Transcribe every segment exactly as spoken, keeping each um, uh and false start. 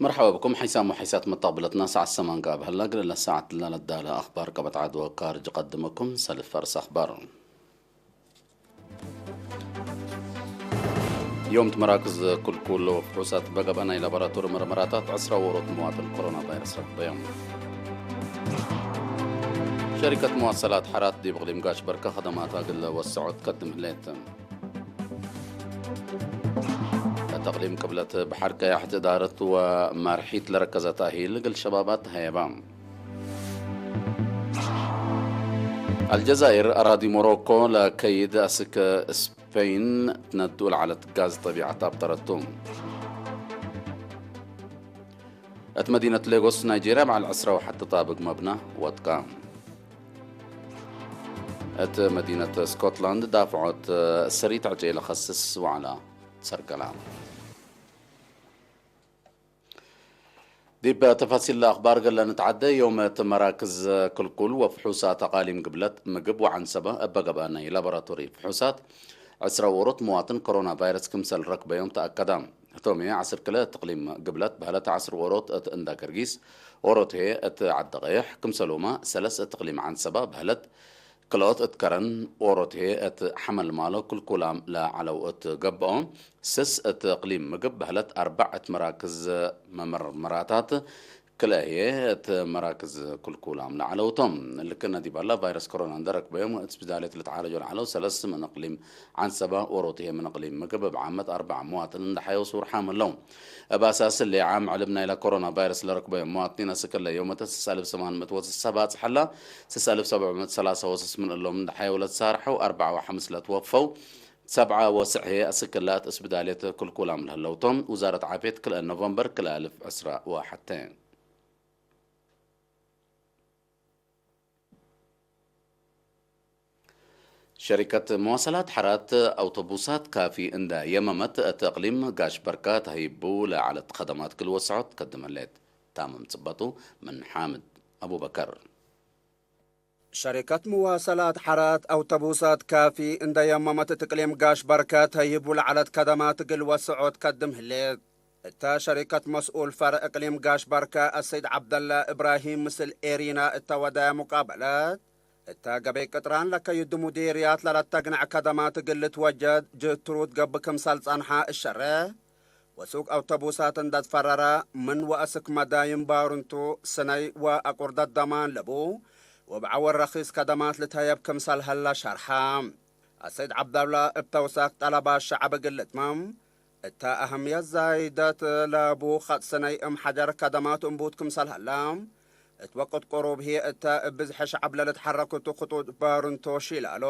መርሐባ ብኩም ሐይሳም ወሐይሳት መተቅብለትና፣ ሰዓት ሰማን ከአብ ሀላ፣ እግል እለ ሰዓት ለነዳለ አኽባር ቀበት ዐድ ወካርጅ ቀድመኩም ሰልፍ ፈርስ አኽባር። ዮም እት መራክዝ ክልኩል ወፍሑሳት በገብአ ናይ ላቦራቶሪ መርመራታት ዕስራ ዎሮት መዋጥን ኮሮና ቫይረስ ረክበዮም። ሸሪከት መዋሰላት ሐራት ዲብ እቅሊም ጋሽ በርከ ከደማታ እግል ወሰዖት ትከድም ህሌት። እት እቅሊም ቅብለት በሐር ቀያሕ እት እዳረት ወማርሒት ለረከዘ ተእሂል እግል ሸባባት ተሀየባ። አልጀዛይር አራዲ ሞሮኮ ለከይድ አስክ ስፔን ትነድኡ ለዐለት ጋዝ ጠቢዐት አብጠረቱ። እት መዲነት ሌጎስ ናይጄርያ በዐል ዕስራ ወሐቲ ጣብቅ መብና ወድቃ። እት መዲነት ስኮትላንድ ዳፍዖት ሰሪት ዕጨይ ለከስስ ወዐላ ሰርገላ። ዲብ ተፋሲል ለአኽባር እግል ለንትዓደ፣ ዮም እት መራክዝ ክልኩል ወፍሑሳት አቃሊም ግብለት ምግብ ወዐንሰበ እበ ገብአ ናይ ላቦራቶሪ ፍሑሳት ዕስራ ዎሮት መዋጥን ኮሮና ቫይረስ ክምሰል ረክበዮም ተአከደ። ህቶምዬ ዐስር ክለ እት እቅሊም ግብለት በህለት ዐስር ዎሮት እት እንዳ ገርጊስ፣ ዎሮት ህዬ እት ዐዲ ቀይሕ፣ ክምሰሉመ ሰለስ እት እቅሊም ዐንሰበ በህለት ክልኦት እት ከረን፣ ዎሮት ህዬ እት ሐመልማሎ ክልኩላም ለዐለው እት ገብኦ፣ ስስ እት እቅሊም ምግብ በህለት አርበዕ እት መራክዝ መመርመራታት ክልኤ ህዬ እት መራክዝ ክልኩላም ለዐለው ቶም። ልክነ ዲብ ሀላ ቫይረስ ኮሮና እንዴ ረክበዮም እት ስፒዳሌት ልትዓለጆ ለዐለው ሰለስ ምን እቅሊም ዐንሰበ፣ ዎሮት ህዬ ምን እቅሊም ምግብ እብ ዓመት አርበዕ መዋጥን እንዴ ሐየው ሱር ሓም ህለው። እብ አሳስ እሊ ዓም ዕልብ ናይለ ኮሮና ቫይረስ ለረክበዮም መዋጥኒን አስክ እለ ዮመተ ስስ አልፍ ሰማን ምእት ወስሳ ባጽሕ ሀላ፣ ስስ አልፍ ሰብዕ ምእት ሰላሳ ወስስ ምን እሎም እንዴ ሐየው ለትሳርሐው፣ አርበዕ ወሐምስ ለትወፈው፣ ሰብዓ ወስዕ ህዬ አስክ እላ እት እስብዳልየት ክልኩላም ለህለው ቶም። ውዛረት ዓፍየት ክልኤ ኖቨምበር ክልኤ አልፍ ዕስራ ወሐቴ። ሸሪከት መዋሰላት ሐራት አውቶቡሳት ካፊ እንደ የመመት እት እቅሊም ጋሽ በርካ ተህይቡ ለዐለት ከደማት እግል ወሰዖት ትከድም ህሌት። ታምም ጽበጡ ምን ሓምድ አቡበከር። ሸሪከት መዋሰላት ሐራት አውቶቡሳት ካፊ እንደ የመመት እት እቅሊም ጋሽ በርካ ተህይቡ ለዐለት ከደማት እግል ወሰዖት ትከድም ህሌት። እተ ሸሪከት መስኡል ፈርዕ እቅሊም ጋሽ በርከ አሰይድ ዐብደለ እብራሂም ምስል ኤሪና እተ ወደየ ሙቃበለት፣ እተ ገበይ ቅጥራን ለከይዱ ሙዲርያት ለለተግነዕ ከደማት እግል ልትወጀድ ጅህድ ትሩድ ገብእ ክምሰል ጸንሐ እሸሬሕ፣ ወሱቅ አውቶቡሳት እንደ ትፈረረ፣ ምን ወአስክ መዳይን ባሩንቱ፣ ስነይ ወአቁርደት ደማን ለቡ፣ ወብዐወር ረኪስ ከደማት ልትሀየብ ክምሰል ሀለ ሸርሐ። አሰይድ ዐብደላ እብ ተውሳክ ጠለባት ሸዐብ እግል ልትመም፣ እተ አህምየት ዛይደት ለቡ ኸጥ ስነይ እም ሐጀር ከደማት እንቡት ክምሰል ሀለ፣ እት ወቅት ቅሩብ ህዬ እተ እብ ብዝሐ ሸዐብ ለልትሐረክ እቱ ክጡጥ ባሩንቶ ሺላሎ፣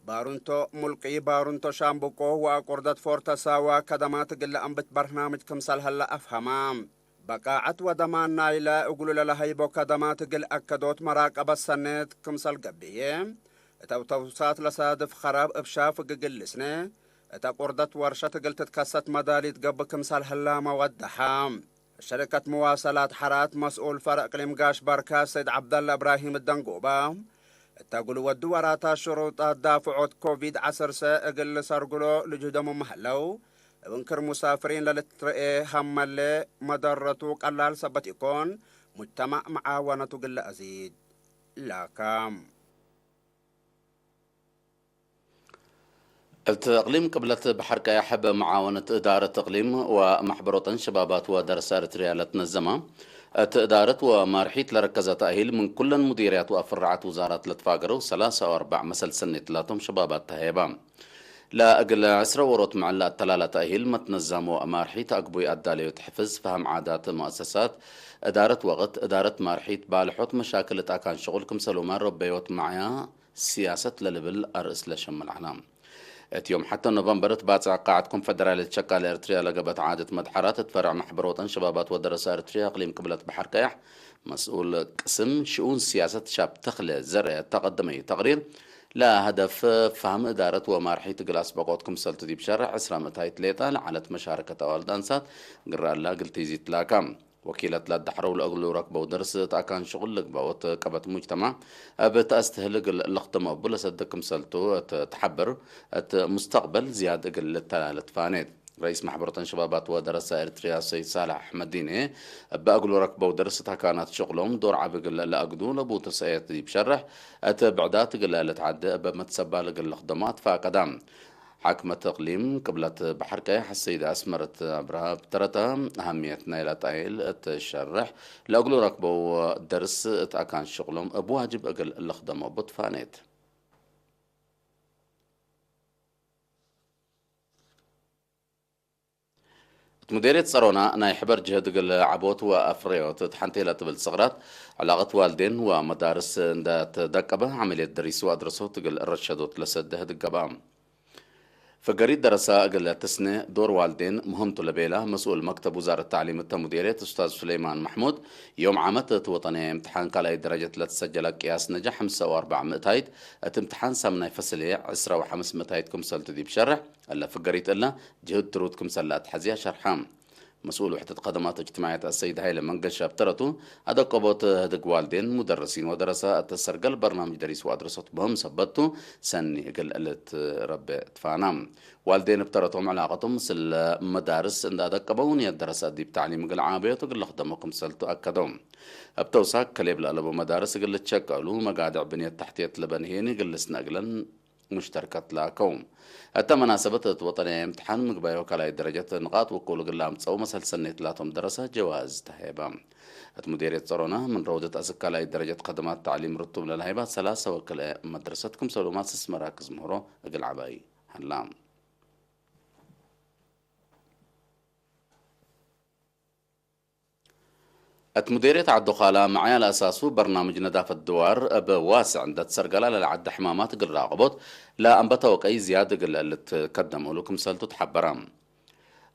ባሩንቶ ሙልቂ፣ ባሩንቶ ሻምብቆ ወአቁርደት ፎርተ ሳዋ ከደማት እግል ለአንብት በርናምጅ ክምሰል ሀለ አፍሀመ። በቃዐት ወደማን ናይለ እግሉ ለለሀይቦ ከደማት እግል አከዶት መራቀበት ሰኔት ክምሰል ገብእዬ፣ እት አውቶቡሳት ለሳድፍ ከራብ እብ ሻፍግ እግል ልስኔ፣ እት አቁርደት ወርሸት እግል ትትከሰት መዳሊት ገብእ ክምሰል ህላመ ወደሐ። ሸሪከት መዋሰላት ሐራት መስኡል ፈርዕ እቅሊም ጋሽ በርካ ሰይድ ዐብደላ እብራሂም እደንጎባ፣ እተ እግል ወዱ ወራታት ሽሩጣት ዳፍዖት ኮቪድ ዐሰርተ እግል ልሰርግሎ ልጅህደሙ ምህለው፣ እብ እንክር ሙሳፍሪን ለልትረኤ ሀመሌ መደረቱ ቀላል ሰበት ኢኮን፣ ሙጅተማዕ መዓወነቱ እግል ለአዚድ ላከ። እት እቅሊም ቅብለት በሐር ቀያሕ እብ መዓወነት እዳረት እቅሊም ወመሕበር ወጠን ሸባባት ወደረሰ ኤረትርያ ለትነዘመ፣ እት እዳረት ወማርሒት ለረከዘ ተእሂል ምን ኩለን ሙዲርያት ወአፍራዓት ውዛራት ለትፋገረው ሰላሳ ወአርበዕ መሰል ሰኔት ላቶም ሸባባት ተሀየባ። ለእግል ዕስረ ዎሮት ምዕል ለአተላላ ተእሂል መትነዛም ወማርሒት አግቡይ አዳለዮት ሕፍዝ፣ ፈሀም ዓዳት፣ መአሰሳት፣ እዳረት ወቅት፣ እዳረት ማርሒት፣ ባልሖት መሻክል እት አካን ሽቁል ክምሰሉመ ረበዮት መዕያ፣ ሲያሰት ለልብል አርእስ ለሸምል ዐለ። እት ዮም ሐተ ኖቨምበር እት ባጽዕ ቃዐት ኮንፈደራልየት ሸቃል ኤረትርያ ለገብአት ዓደት መድሐራት እት ፈርዕ መሕበር ወጠን ሸባባት ወደረሰ ኤረትርያ እቅሊም ቅብለት በሐር ቀያሕ መስኡል ቅስም ሽኡን ሲያሰት ሻብ ተክለ ዘርአ እተ ቀደመዩ ተቅሪር፣ ለሀደፍ ፋህም እዳረት ወማርሒት እግል አስበቆት ክምሰልቱ ዲብ ሸርሕ ዕስራ ምእታይት ሌጠ ለዐለት መሻረከት አዋልድ አንሳት ግራ እላ እግል ቲዚት ላካ። ወኪለት ለአዳሕረው ለእግሉ ረክበው ደርስ እት አካን ሽቁል ልግበኦት ቀበት ሙጅተማዕ እብ ተአስትህል እግል ልክትሞ እቡ ለሰድግ ክምሰልቱ እት ተሐብር፣ እት ሙስተቅበል ዝያድ እግል ልተላለ ትፋኔት። ረኢስ ማሕበረተን ሸባባት ወደረሰ ኤርትርያ ሰይድ ሳልሕ አሕመዲኔ፣ እበ እግሉ ረክበው ደርስ እት አካናት ሽቅሎም ዶር ዐቢ እግል ለአግዱ ለቡ ተስእየት ዲብ ሸርሕ፣ እት ብዕዳት እግል ልትዓዴ እበ መትሰባል እግል ልክደሞ አትፋቀዳ። ሓክመት እቅሊም ቅብለት በሐር ቀየሕ አሰይደ አስመረት አብርሃ ብተረተ፣ አሀምየት ናይለ ጣይል እት ሸርሕ፣ ለእግሉ ረክበው ደርስ እት አካን ሽቅሎም እብ ዋጅብ እግል ልክደሞ ቡ ትፋኔት። እት ሙዴርየት ጸሮና ናይ ሕበር ጅህድ እግል ዐቦት ወአፍረዮት እት ሐንቴ ለትብል ሰቅራት፣ ዕላቀት ዋልዴን ወመዳርስ እንደ ትደቀበ፣ ዐመልየት ደሪስ ወአድረሶት እግል ረሸዶት ለሰደህ ድገባ። ፍገሪት ደረሳ እግል ትስኔ ዶር ዋልዴን ምህምቱ ለቤላ መስኡል መክተብ ውዛረት ተዕሊም እተ ሙዴርየት ኡስታዝ ሱሌማን መሕሙድ፣ ዮም ዓመት እት ወጠንየ እምትሓን ካልኣይት ደረጀት ለትሰጀለ ቅያስ ነጃሕ ሐምሳ ወአርበዕ ምእታይት፣ እት እምትሓን ሳምናይ ፈስልየ ዕስራ ወሐምስ ምእታይት ክምሰልቱ ዲብ ሸርሕ፣ እለ ፍገሪት እለ ጅህድ ትሩድ ክምሰል ለአትሐዝያ ሸርሐ። መስኡል ውሕደት ከደማት እጅትማዕየት አሰይድ ሀይለ መንገሻ እብ ተረቱ፣ አደቀቦት ህድግ ዋልዴን፣ ሙደርሲን ወደረሰ እተ ሰርገል በርናምጅ ደሪስ ወአድረሶት ምህም ሰበቱ ሰኒ እግል ልትረቤ ትፋና። ዋልዴን እብ ተረቶም ዕላቀቶም ምስል መዳርስ እንደ አደቀበው፣ ንየት ደረሰ ዲብ ተዕሊም እግል ዓበዮት እግል ልክደሞ ክምሰልቱ አከደው። እብ ተውሳክ፣ ከሌብ ለአለቡ መዳርስ እግል ልትሸቀሉ፣ መጋድዕ ብንየት ተሕትየት ለበንሄኒ እግል ልስነ እግለን፣ ሙሽተርከት ላከው። እተ መናሰበት እት ወጠንያዊ እምትሓን ምግባዮ ካልኣይ ደረጀት ንቃጥ ውቁል እግል ለአምጸው መሰል ሰኔት ላቶም ደረሰ ጀዋዝ ተሀይበ። እት ሙዴርየት ጸሮና ምን ረውደት አስክ ካልኣይ ደረጀት ከደማት ተዕሊም ርቱብ ለለሀይባ ሰላሰ ወክልኤ መድረሰት ክምሰሉ ማስስ መራክዝ ምህሮ እግል ዐባይ ሀላ። እት ሙዴርየት ዐዲ ኻላ መዕያ ለአሳሱ በርናምጅ ነዳፈት ድዋር እብ ዋስዕ እንደ ትሰርገላ ለለዐደ ሕማማት እግል ራቅቦት ለአንበተ ወቀይ ዝያድ እግል ልትከደም እሉ ክምሰልቱ ተሐበረ።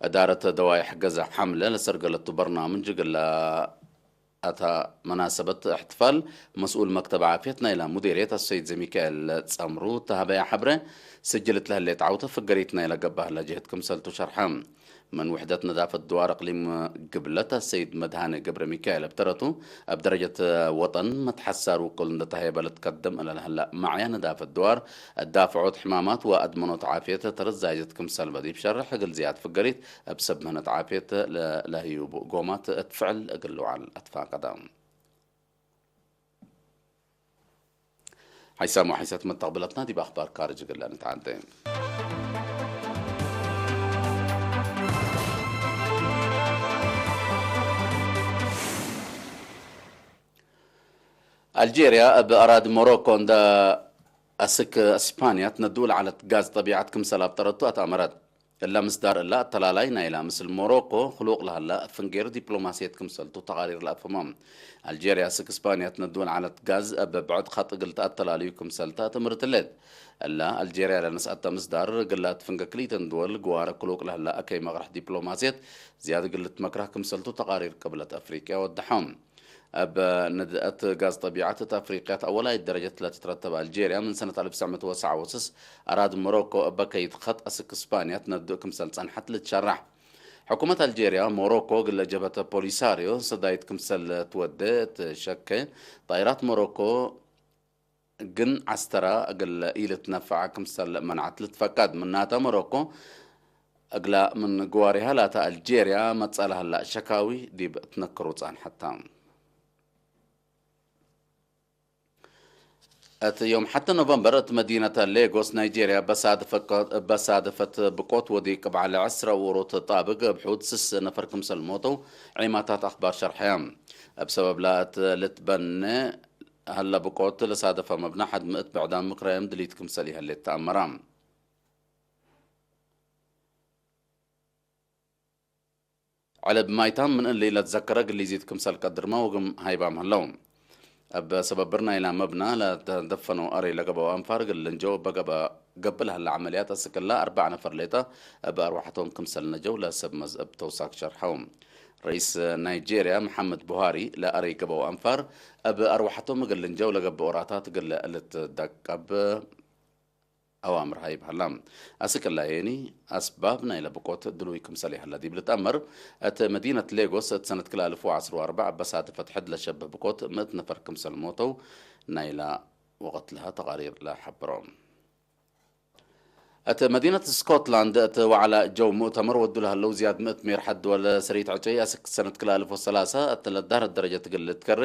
እዳረት ደዋይሕ ገዘ ሐምለ ለሰርገለቱ በርናምጅ እግል ለአታ መናሰበት እሕትፋል መስኡል መክተብ ዓፍየት ናይላ ሙዴርየት አሰይድ ዘሚካኤል ጸምሩ ተሀበያ ሐብረ፣ ስጅል እት ለህሌት ዐውተ ፍገሪት ናይለ ገብአ ህላ ጅህድ ክምሰልቱ ሸርሐ። ምን ውሕደት ነዳፈት ድዋር እቅሊም ግብለት አሰይድ መድሃኔ ገብረ ሚካኤል እብ ተረቱ፣ እብ ደረጀት ወጠን መትሐሳር ውቁል እንደ ተሀየበ ልትከደም እለ ለህላ መዕያ ነዳፈት ድዋር፣ እዳፍዖት ሕማማት ወአድመኖት ዓፍየት ተረዛይዘት ክምሰልበ ዲብ ሸርሕ፣ እግል ዝያድ ፍገሪት እብ ሰብ ምህነት ዓፍየት ለ-፣ ለህዩቡ ጎማት እት ፍዕል እግል ልውዓል አትፋቀደ። ሐይሳም ወሐይሰት መተቅብለትና ዲብ አኽባር ካርጅ እግል ለንትዓዴ። አልጄርያ እብ አራድ ሞሮኮ እንደ አስክ እስፓንያ ትነድኡ ለዐለት ጋዝ ጠቢዐት ክምሰል አብጠረቱ አትአመረት። እለ ምስዳር እለ አተላላይ ናይላ ምስል ሞሮኮ ክሉቅ ለሀላ ፍንጌር ዲፕሎማስየት ክምሰልቱ ተቃሪር ለአፍህሞ። አልጄርያ አስክ እስፓንያ ትነድኡ ለዐለት ጋዝ እብ ብዕድ ኸጥ እግል ተአተላልዩ ክምሰልተ ትእምርት ህሌት። እለ አልጄርያ ለነስአተ ምስዳር እግል ለአትፍንገ ክልኢተን ድወል ግዋረ ክሉቅ ለህላ አከይ መቅረሕ ዲፕሎማስየት ዝያድ እግል ልትመክረህ ክምሰልቱ ተቃሪር ቅብለት አፍሪቅያ ወደሐ። እብ ነድአት ጋዝ ጠቢዐት እት አፍሪቅያ እት አወላይት ደረጀት ለትትረተብ አልጄርያ፣ ምን ሰነት አልፍ ትሰዕ ምእት ወትስዓ ወስስ አራድ ሞሮኮ እበ ከይድ ኸጥ አስክ እስፓንያ ትነድእ ክምሰል ጸንሐት ልትሸረሕ። ሕኩመት አልጄርያ፣ ሞሮኮ እግለ ጀብሀተ ፖሊሳርዮ ሰዳይት ክምሰል ትወዴ እት ሸኬ፣ ጣይራት ሞሮኮ ግን ዐስተራ እግል ኢልትነፈዐ ክምሰል መንዐት ልትፈቀድ። ምናተ ሞሮኮ እግላ ምን ግዋሪሃ ላተ አልጄርያ መጽአ ለሀላ ሸካዊ ዲብ ትነክሩ ጸንሐት ተ። እት ዮም ሐተ ኖቨምበር እት መዲነተ ሌጎስ ናይጄርያ በሳድፈት ብቆት ወዲቅ እብ ዐለ ዕስረ ውሮት ጣብቅ እብ ሑድ ስስ ነፈር ክምሰል ሞተው ዒማታት አኽባር ሸርሐየ። እብ ሰበብ ላእት ልትበኔ ሀለ ብቆት ለሳደፈ መብነ ሐድ ምእት ብዕዳም ምክረዮም ድሊት ክምሰል ይሀሌት ተአመረ። ዐለ ብማይታም ምን እሊ ለትዘከረ ግሊዚት ክምሰል ቀድርመ ወግም ሃይባም ህለው። እብ ሰበብር ናይላ መብና ለተደፈነው አረይ ለገበው አንፋር እግል ልንጀው እበ ገብእ ለሀለ ዐመልያት አስክ እለ አርበዕ ነፈር ሌጠ እብ አርወሐቶም ክምሰል ነጀው ለሰብ መዝእብ ተውሳክ ሸርሐው። ረኢስ ናይጄርያ መሐመድ ቡሃሪ ለአረይ ገበው አንፋር እብ አርወሐቶም እግል ልንጀው ለገብእ ወራታት እግል ልትደቀብ አዋምር ሀይብ ሀላ። አስክ እለ ሄኒ አስባብ ናይለ ብቆት ድሉይ ክምሰል ይሀለ ዲብ ልትአመር፣ እት መዲነት ሌጎስ እት ሰነት ክልኤ አልፍ ወዐስር ወአርበዕ እበ ሳድፈት ሕድ ለሸብህ ብቆት ምእት ነፈር ክምሰል ሞተው ናይላ ወቀትልሀ ተቃሪር ለሐብሮ። እት መዲነት ስኮትላንድ እት ወዐለ ጀው ሙእተመር ወዱ ለህለው ዝያድ ምእት ሜርሐት ድወል ሰሪት ዕጨይ አስክ ሰነት ክልኤ አልፍ ወሰላሰ እት ለዳህረት ደረጀት እግል ልትከሬ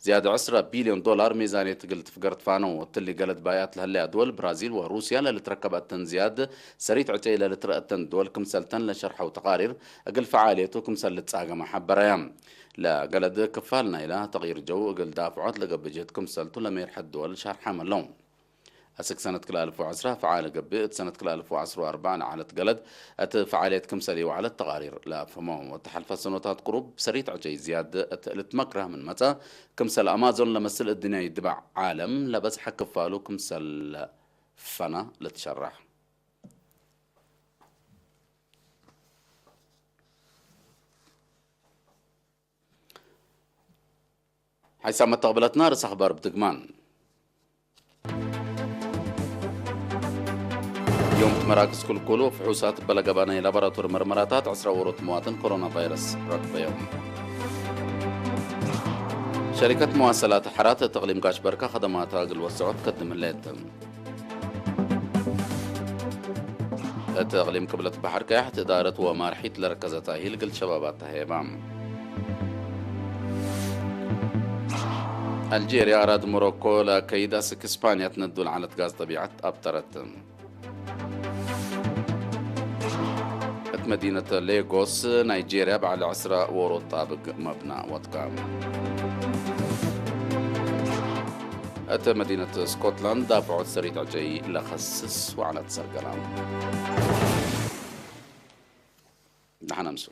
ዝያድ ዕስረ ቢልዮን ዶላር ሜዛንየት እግል ትፍገር ትፋነው። እትሊ ገለድ ባይአት ለህለያ ድወል ብራዚል ወሩስያ ለልትረከብ እተን ዝያድ ሰሪት ዕጨይ ለልትረአ እተን ድወል ክምሰልተን ለሸርሐው ተቃሪር እግል ፈዓልየቱ ክምሰል ልትጻገመ ሐበረያ። ለገለድ ክፋል ናይላ ተቅይር ጀው እግል ዳፍዖት ለገብእ ጀህት ክምሰልቱ ለሜርሐት ድወል ሸርሐም ህለው። አስክ ሰነት ክልኤ አልፍ ወዐስረ ፈዓለ ገብእ፣ እት ሰነት ክልኤ አልፍ ወዐስር ወአርበዕ ለዐለት ገለድ እት ፈዓልየት ክምሰል ኢወዐለት ተቃሪር ለአፍህመው። ወተሐልፈ ሰኖታት ቅሩብ ሰሪት ዕጨይ ዝያድ እት ልትመክረህ ምን መጽአ፣ ክምሰል አማዞን ለመስል እድንያይ ድበዕ ዓለም ለበዝሐ ክፋሉ ክምሰል ፈና ልትሸረሕ። ሓይሳም መተቅብለትና ርእሰ አኽባር ብድግማን። ዮም መራክዝ ክልኩሉ ፍሑሳት በለገባ ናይ ላቦራቶሪ መርመራታት ዕስራ ዎሮት መዋጥን ኮሮና ቫይረስ ረክበዮም። ሸሪከት መዋሰላት ሐራት እት እቅሊም ጋሽ በርካ ከደማታ እግል ወሰዖት ከድም ህሌት። እት እቅሊም ቅብለት በሐር ቀያሕ እት እዳረት ወማርሒት ለረከዘ ታሂል እግል ሸባባት ተሄባ። አልጄርያ አራድ ሞሮኮ ለአከይድ አስክ እስፓንያ ትነዱ ለዐለት ጋዝ ጠቢዐት አብጠረት። እት መዲነት ሌጎስ ናይጄርያ በዐል ዕስረ ዎሮት ጣብቅ መብና ወድቀ። እት መዲነት ስኮትላንድ ዳፍዖት ሰሪት ዕጨይ ለከስስ ወዐለት ሰርገላ። ደሐን አምሱ።